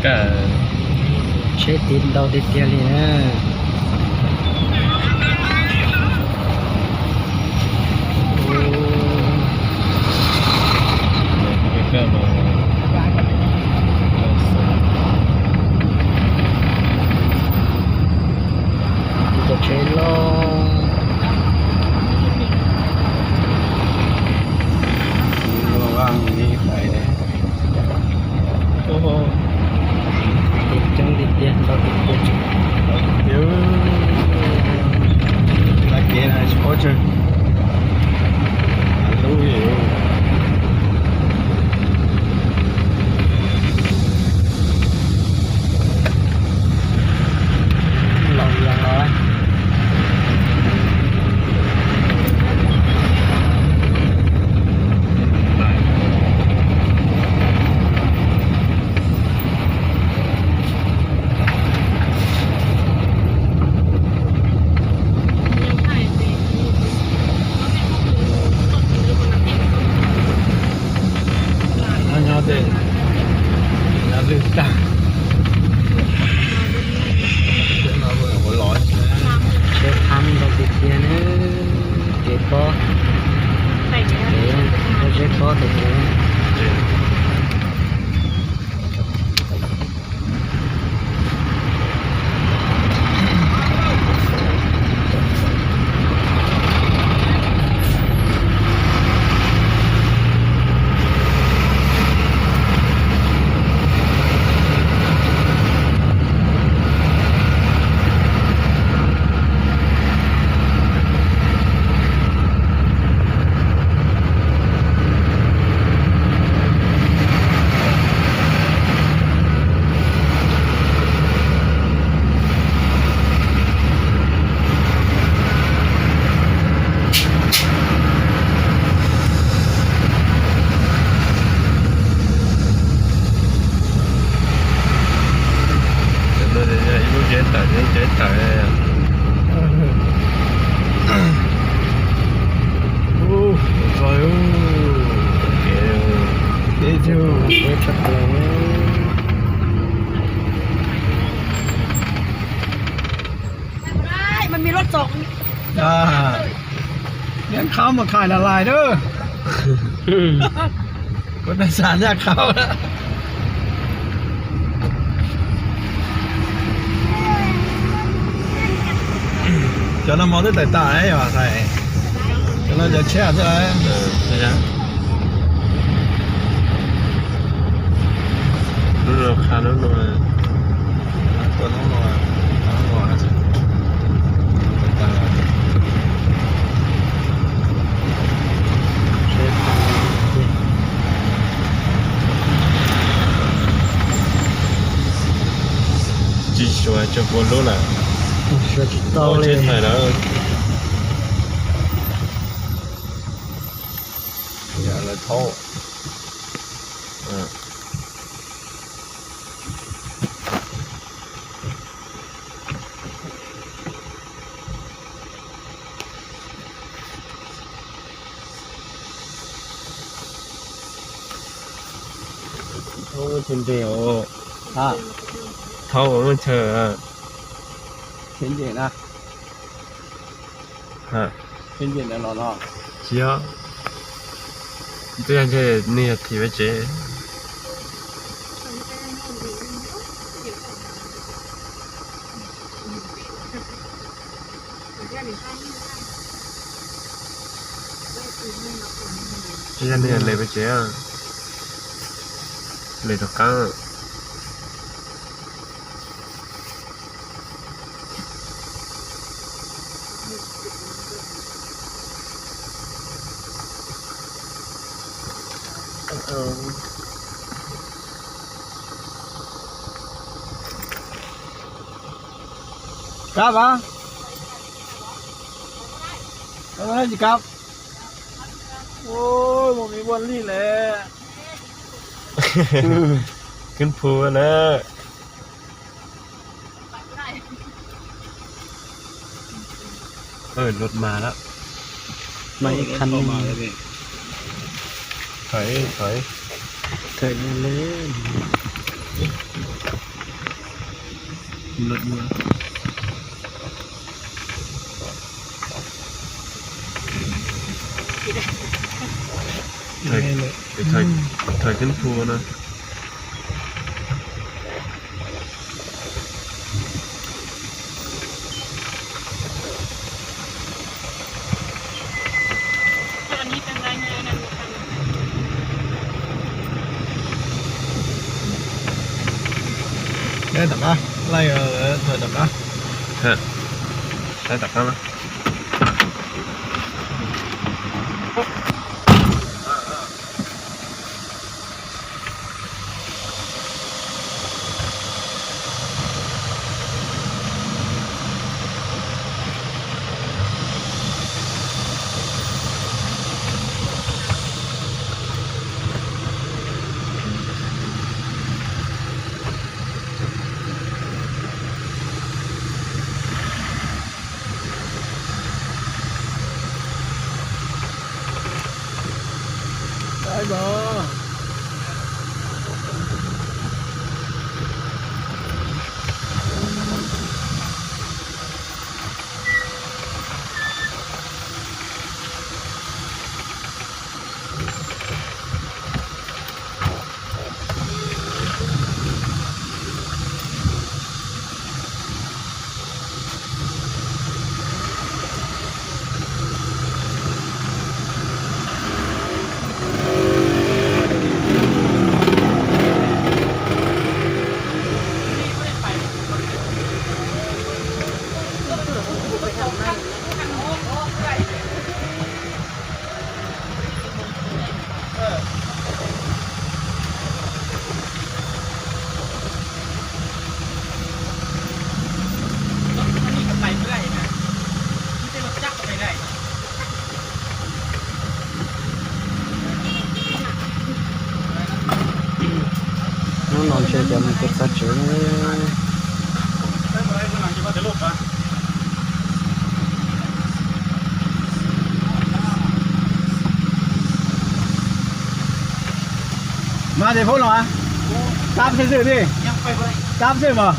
ເອີ ເຊຕິດດອກຕິດຕຽນນີ້ນະ. ໂອ້ ມີແຕ່ເຊໂລ ລະວັງນີ້ໄປເດ້. ໂອ້ໂຫ ຕິດຈັງຕິດເດນ ບໍ່ຕິດເດນ ເອີ ລາເກນ ສະປອດເຈີ ລອງເບິ່ງເນາະ. ເຮົາຍອມເດ້ ຢ່າລືມຕາ ເດີນມາເບິ່ງຫົວຫຼອຍ ເຊຄຳ ດອກເດຍ ເກໂປ ເກໂປ ເກໂປ. ໂອ້ ສວຍ ໂອ້ ເອໂຈ ເອໂຈ ມັນມີລົດສອງ ອ່າ ຮຽນຄຳມາຂາຍລະລາຍເດີ ຄົນໂດຍສານຢາກເຂົ້າລະ ເຈົ້ານຳເອົາແຕ່ຕາຍວ່າໃສ່ ເຈົ້ານຳຈະແຊບເທົ່າໃດ ເອີ ເປັນຫຍັງ ລຸ້ນລາຄາໜ້ອຍ. ຈີສວຍຈະໂກໂລລະ ສວຍຕິດຕໍ່ເລີຍ ຢ່າລະໂທ ເອີ. ໂອ້ ເປັນເດວ ອາ ເທົ່າມັນເທີ ເປັນເດນະ. ຮະ ເຢັນໆ ແລ້ວເນາະ ເນາະ ເຈຍ ເຈົ້າຢ່າງເທນີ້ທີ່ໄວ້ເຈ. ເຈົ້າຢ່າງນີ້ເລີຍໄປເຈ ເລີຍດອກກາ. ກັບຫວາ? ເອີ ຊິກັບ. ໂອ້ຍ ບໍ່ມີບ່ອນລີ້ແຫຼະ ຂຶ້ນພູແລ້ວ. ເອີ ລົດມາແລ້ວ ມາອີກຄັນໜຶ່ງ ເອີ ເຂົ້າມາແລ້ວນີ້ ຖອຍ ຖອຍ ຖອຍເລີຍ. ຂີ່ລົດຢູ່ ໄປ ໄປຖ່າຍ ໄປຖ່າຍຂຶ້ນພູເນາະ. ເອີ ຕັກກະ ໄລ່ ເອີ ເອີ ເອີ ຕັກກະ ຮະ ໄລ່ຕັກກະມາ. ໄດ້ບໍ່? ນອນເຊີຍ ແຕ່ມັນເກັບສັດເຊີຍ. ມາແຕ່ພຸ້ນເຫາະ? ກັບຊື່ໆຕິ? ກັບຊື່ບໍ່?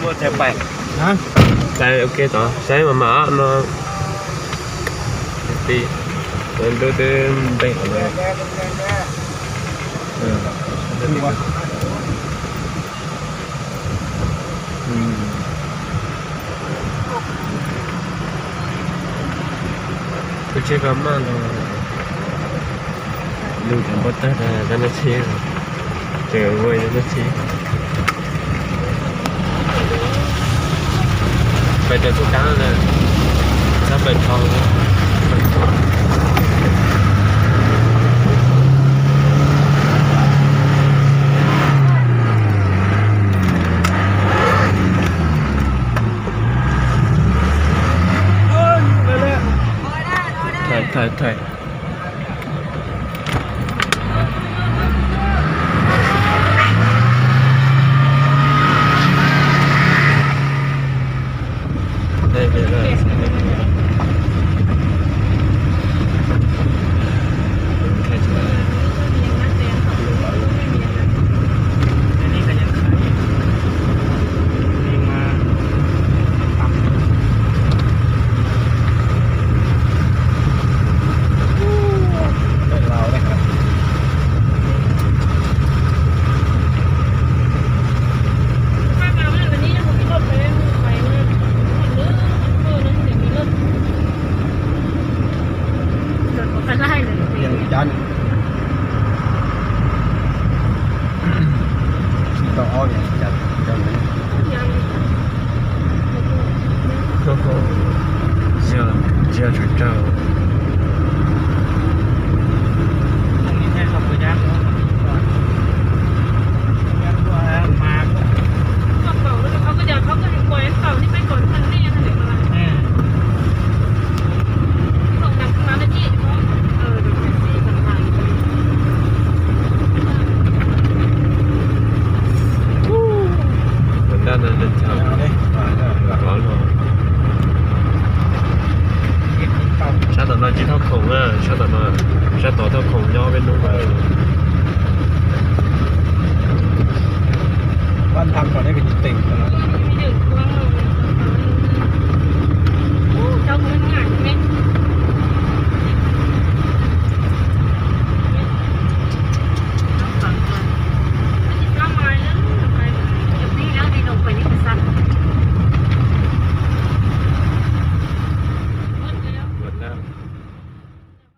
ບໍ່ແທບໄປ ຮະ? ໃສ່ ໂອເຄຕໍ່ ໃສ່ມາມ່າເນາະ ຕີ ເດີນ ເດີນ ເດີນໄປເລີຍ ເອີ ອືມ ໂອເຄ ປະມານ ລຸງຈະບໍ່ຕັດ ເຈົ້າໜ້າທີ່ ເຈີໂວ້ຍເຈົ້າໜ້າທີ່ ໄປແຕ່ຜູ້ກາງເລີຍ ຖ້າໄປທອງ ຖ່າຍ ຖ່າຍ ຖ່າຍ. ຍາດເຈົ້າ ເຂົາກໍຢາກ ເຂົາກໍໃຫ້ປ່ອຍເຂົານີ້ໄປກ່ອນ ມັນແນ່ນະ ເອີ ເດີນທາງ ເອົາເດ້ ເອົາເດ້ ຊາດຕານອຍ ຈີ່ເທົ່າຂົງ ເອີ ຊາດຕານອຍ ຊາດຕານອຍ ຍໍເປັນໜຸ່ມ ເອີ ບ້ານພັກກ່ອນໄດ້ເປັນເຕັງ